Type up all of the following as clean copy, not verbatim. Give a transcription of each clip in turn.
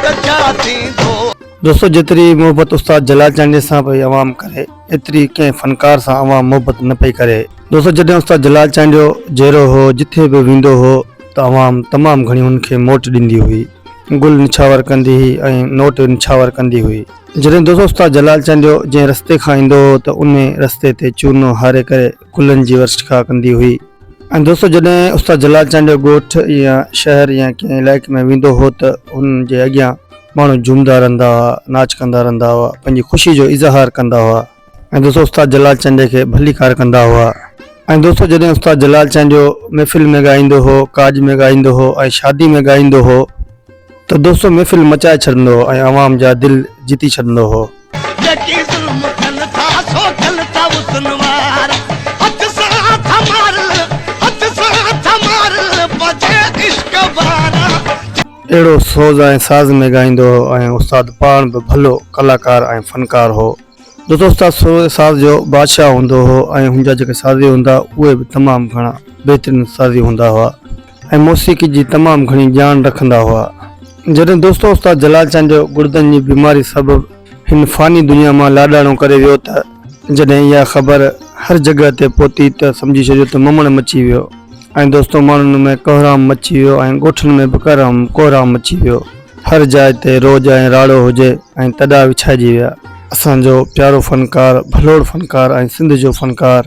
ته ڇا ٿيندو. دوستو جيتري محبت استاد جلال چانڊيي سان پئي عوام ڪري ايتري ڪنهن فنڪار سان عوام محبت نه پئي ڪري. دوستو جڏهن استاد جلال چانڊيو جيئرو هو جٿي به ويندو هو ته عوام تمام گهڻي هن کي موٽ ڏيندي هئي گل نڇاور ڪندي هئي ۽ نوٽ نڇاور ڪندي هئي. جڏهن دوستو استاد جلال چانڊيو جنهن رستي کان ايندو هو ته انهي رستي تي چورنو هاري ڪري گلن جي ورشا ڪندي هئي ۽ دوستو جڏهن استاد جلال چانڊيو ڳوٺ يا شهر يا ڪنهن علائقي ۾ ويندو هو ته هن جي اڳيان ماڻهو جهومندا رهندا هئا ناچ ڪندا رهندا هئا پنهنجي خوشي جو اظهار ڪندا هئا ۽ دوستو استاد جلال چانڊيي کي ڀليڪار ڪندا هئا ۽ دوستو جڏهن استاد جلال چانڊيو محفل ۾ ڳائيندو هو ڪاڄ ۾ ڳائيندو هو ۽ شادي ۾ ڳائيندو هو ته دوستو محفل مچائي ڇڏندو هو ۽ عوام جا دل جيتي ڇڏندو هو. جيڪي ظلم ڪن ٿا سو ڪن ٿا حسن وارا هٿ سان ٿا مار هٿ سان ٿا مار پنهنجي عشق وارا. اهڙو سوز ۽ ساز ۾ ڳائيندو هو ۽ استاد پاڻ به ڀلو ڪلاڪار ۽ فنڪار هو. دوستو استاد سوز ۽ ساز جو بادشاهه هوندو هو ۽ هن جا جيڪي سازي هوندا اهي به تمام گهڻا بهترين سازي هوندا هئا ۽ موسيقي جي تمام گهڻي ڄاڻ رکندا هئا. جڏهن دوستو استاد جلال چانڊيو گڙدن جي بيماري سبب هن فاني دنيا مان لاڏاڻو ڪري ويو ته جڏهن اها خبر هر جڳهه تي پهتي ته سمجهي ڇڏيو ته ممڻ مچي ويو ۽ دوستو ماڻهن ۾ ڪهرام مچي ويو ۽ ڳوٺن ۾ به ڪهرام مچي ويو. هر جاء تي روڄ ۽ راڙو هجي ۽ تڏا وڇائجي ويا. اسان جو پيارو فنڪار، ڀلوڙ فنڪار ۽ سنڌ جو فنڪار.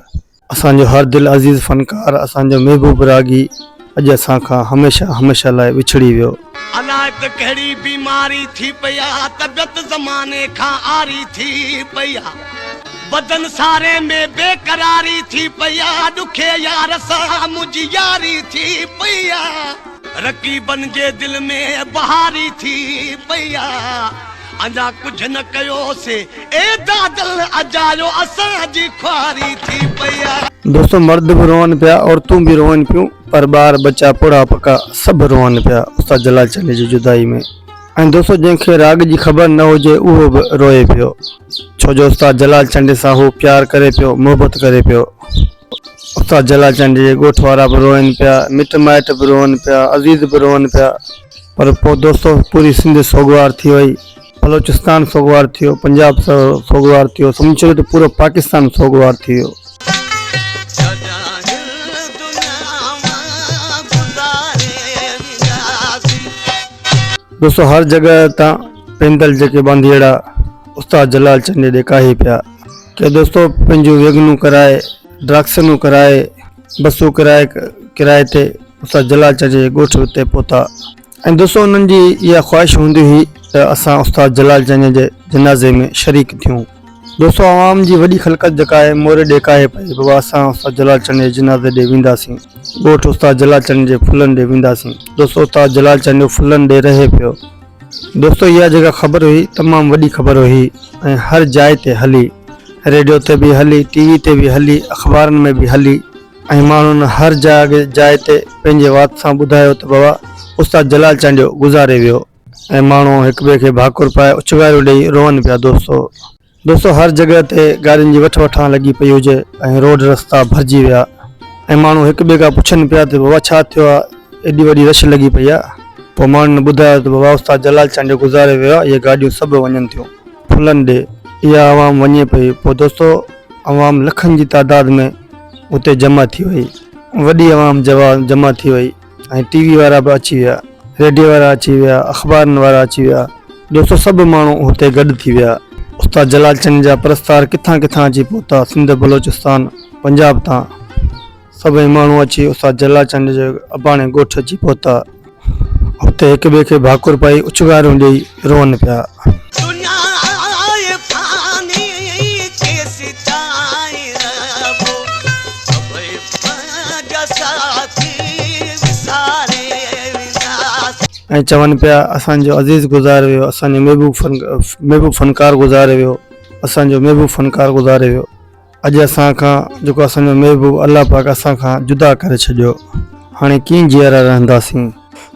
اسان جو هر دل عزيز فنڪار، اسان جو محبوب راڳي اڄ اسان کان هميشه هميشه لاء وڇڙي ويو. الاء ته ڪهڙي بيماري ٿي پئي آ، طبيعت زماني کان عاري ٿي پئي آ، بدن ساري ۾ بيقراري ٿي پئي آ، ڏکي يار سان منهنجي ياري ٿي پئي آ، رقيبن جي دل ۾ بهاري ٿي پئي آ. اڃا ڪجهه نه ڪيوسي اي دادل اجايو اسان جي خواري ٿي پئي آ. دوستو مرد به روئن پيا عورتون به روئن پيون پر ٻار ٻچا پوڙها پڪا سڀ روئن پيا استاد جلال چانڊيي جي جدائي ۾ ۽ دوستو جنهن کي راڳ جي خبر نه هجي اهو به روئي پيو ڇو جو استاد جلال چانڊيي سان هو پيار ڪري پيو محبت ڪري پيو. استاد جلال چانڊيي جي ڳوٺ وارا به روئن پيا، مٽ مائٽ به روئن پيا، عزيز به روئن پيا پر پوء دوستو پوري سنڌ سوڳوار ٿي وئي، بلوچستان سوڳوار ٿيو، پنجاب سوڳوار ٿيو، سمجهي ڇڏيو ته پورو پاڪستان سوڳوار ٿي ويو. دوستو هر جڳهه تان پيندل جيڪي ٻانڌيئڙا استاد جلال چانڊيي ڏي ڪاهي پيا. ڪي دوستو پنهنجون ويگنون ڪرائي ڊراڪسنون ڪرائي بسون ڪرائي ڪرائي تي استاد جلال چانڊيي جي ڳوٺ تي پهتا ۽ دوستو انهن جي اها خواهش هوندي هئي ته اسان استاد جلال چانڊيي جي جنازي ۾ شريڪ ٿيون دوستو عوام جي وڏي خلقت جيڪا آهي موري ڏي ڪاهي پئي بابا اسان استاد جلال چانڊيي جي جنازي ڏي وينداسين ڳوٺ استاد جلال چانڊيي جي ڦلن ڏي وينداسين دوستو استاد جلال چانڊيو ڦلن ڏي رهي پيو دوستو اها جيڪا خبر هئي تمام وڏي خبر هئي ۽ هر جاء تي هلي ريڊيو تي به هلي ٽي وي تي به هلي اخبارن ۾ به هلي ۽ ماڻهن هر جاء جاء تي پنهنجي وات سان ٻڌايو ته بابا استاد جلال چانڊيو گذاري ويو ۽ ماڻهو هڪ ٻئي کي ڀاڪر پائي اڇگاريون ڏئي روئن پيا دوستو دوستو هر جڳهه تي گاڏين جي وٺ وٺان لڳي پئي هجي ۽ روڊ رستا ڀرجي ويا ۽ ماڻهو هڪ ٻئي کان پڇن پيا ته بابا ڇا ٿيو آ ايڏي وڏي رش لڳي پئي آ پوء ماڻهن ٻڌايو ته بابا استاد جلال چانڊيو گذاري ويو آ اهي گاڏيون سڀ وڃن ٿيون ڦلن ڏي اها عوام وڃي پئي پوء دوستو عوام لکن جي تعداد ۾ اتي جمع ٿي وئي وڏي عوام جمع ٿي وئي ۽ ٽي وي وارا به اچي ويا، ريڊيو وارا اچي ويا، اخبارن وارا اچي ويا، دوستو سڀ ماڻهو هتي گڏ ٿي ويا. استاد جلال چنڊ جا پرستار ڪٿان ڪٿان اچي پهتا، سنڌ، بلوچستان، پنجاب تان سڀئي ماڻهو اچي استاد جلال چنڊ جي اباڻي ڳوٺ اچي پهتا. هتي هڪ ٻئي کي ڀاڪر پائي اڇگاريون ڏيئي روئن پيا. دنيا آهي فاني ڪيستائين رهبو سڀئي پنهنجا ساٿي وساري وينداسين. ۽ چون پيا اسان جو عزيز گذاري ويو اسان جو محبوب محبوب فنڪار گذاري ويو اسان جو محبوب فنڪار گذاري ويو. اڄ اسان کان جيڪو اسان جو محبوب الله پاڪ اسان کان جدا ڪري ڇڏيو هاڻي ڪيئن جيئرا رهنداسين.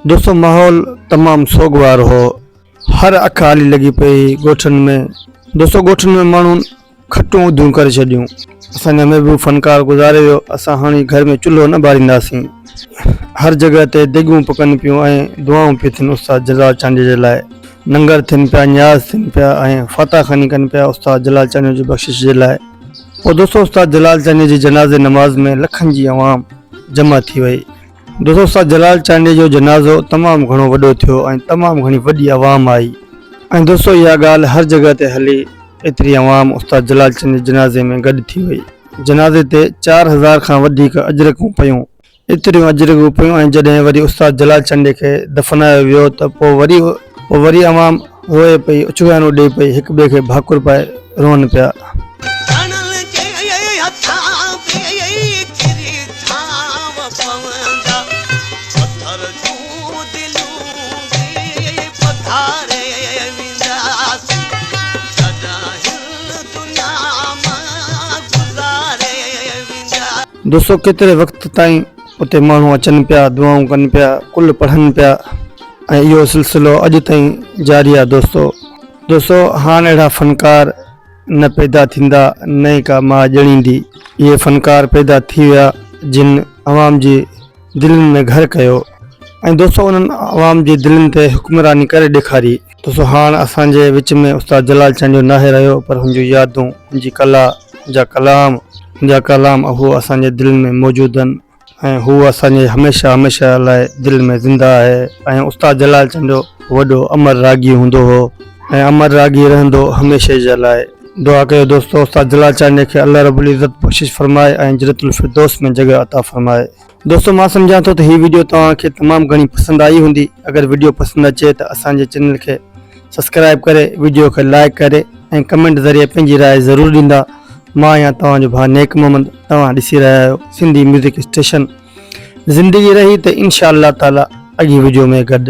دوستو ماحول تمام سوڳوار هو هر اک آلي لڳي پئي هئي ڳوٺن ۾ دوستو ڳوٺن ۾ ماڻهن کٽون اڌيون ڪري ڇڏيون اسان جا محبوب فنڪار گذاري ويو اسان هاڻي گهر ۾ چلهو نه ٻارينداسين هر جڳهه تي ديڳون پڪن پيون ۽ دعائون پيون ٿين استاد جلال چانڊيي جي لاء. ننگر ٿين پيا نياز ٿين پيا ۽ فاتحه خواني ڪن پيا استاد جلال چانڊيو جي بخشش جي لاء. پوء دوستو استاد جلال چانڊيي جي جنازي نماز ۾ لکن جي عوام جمع ٿي وئي. دوستو استاد جلال چانڊيي جو جنازو تمام گهڻو وڏو ٿيو ۽ تمام گهڻي وڏي عوام آئي ۽ دوستو اها ڳالهه هر جڳهه تي هلي ايتري عوام استاد جلال چانڊيي جنازي ۾ گڏ ٿي وئي. جنازي تي 4000 کان وڌيڪ اجرڪون پيون. ايتريون اجرڪون پيون ۽ جڏهن وري استاد جلال چانڊيي کي دفنايو ويو ته پوء وري پوء وري عوام روئي پئي اڇگانو ڏئي پئي هڪ ٻئي کي ڀاڪر پائي روئن پيا. ڌڻن جي هٿان به چري ڇانو پوندا، پٿر جون دليون به پگهاري وينداسين، جڏهن هن دنيا مان گذاري وينداسين. دوستو ڪيتري وقت تائين اتي ماڻهو اچن پيا دعائون ڪن پيا قل پڙهن پيا ۽ اهو سلسلو اڄ تائين جاري آهي دوستو دوستو هاڻ اهڙا فنڪار نه پيدا ٿيندا نه ئي ڪا ماء ڄڻيندي اهي فنڪار پيدا ٿي ويا جن عوام جي دلين ۾ گهر ڪيو ۽ دوستو انهن عوام جي دلين تي حڪمراني ڪري ڏيکاري دوستو هاڻ اسان جي وچ ۾ استاد جلال چانڊيو ناهي رهيو پر هن جون يادون هن جي ڪلا هن جا ڪلام هن جا ڪلام اهو اسان جي دلين ۾ موجود آهن ۽ هو اسان جي هميشه هميشه لاء دل ۾ زنده آهي ۽ استاد جلال چانڊيو وڏو امر راڳي هوندو هو ۽ امر راڳي رهندو هميشه جي لاء. دعا ڪيو دوستو استاد جلال چانڊيي کي الله رب العزت بخشش فرمائي ۽ جنت الفردوس ۾ جڳهه عطا فرمائي. دوستو مان سمجهان ٿو ته هي ويڊيو توهان کي تمام گهڻي پسند آئي هوندي اگر ويڊيو پسند اچي ته اسان جي چينل کي سبسڪرائب ڪري ويڊيو کي لائڪ ڪري ۽ ڪمينٽ ذريعي پنهنجي راء ضرور ڏيندا مان آهيان توهان جو ڀاء نيڪ محمد توهان ڏسي رهيا آهيو سنڌي ميوزڪ اسٽيشن زندگي رهي ته انشاء الله تعالي اڳي ويڊيو ۾ گڏ.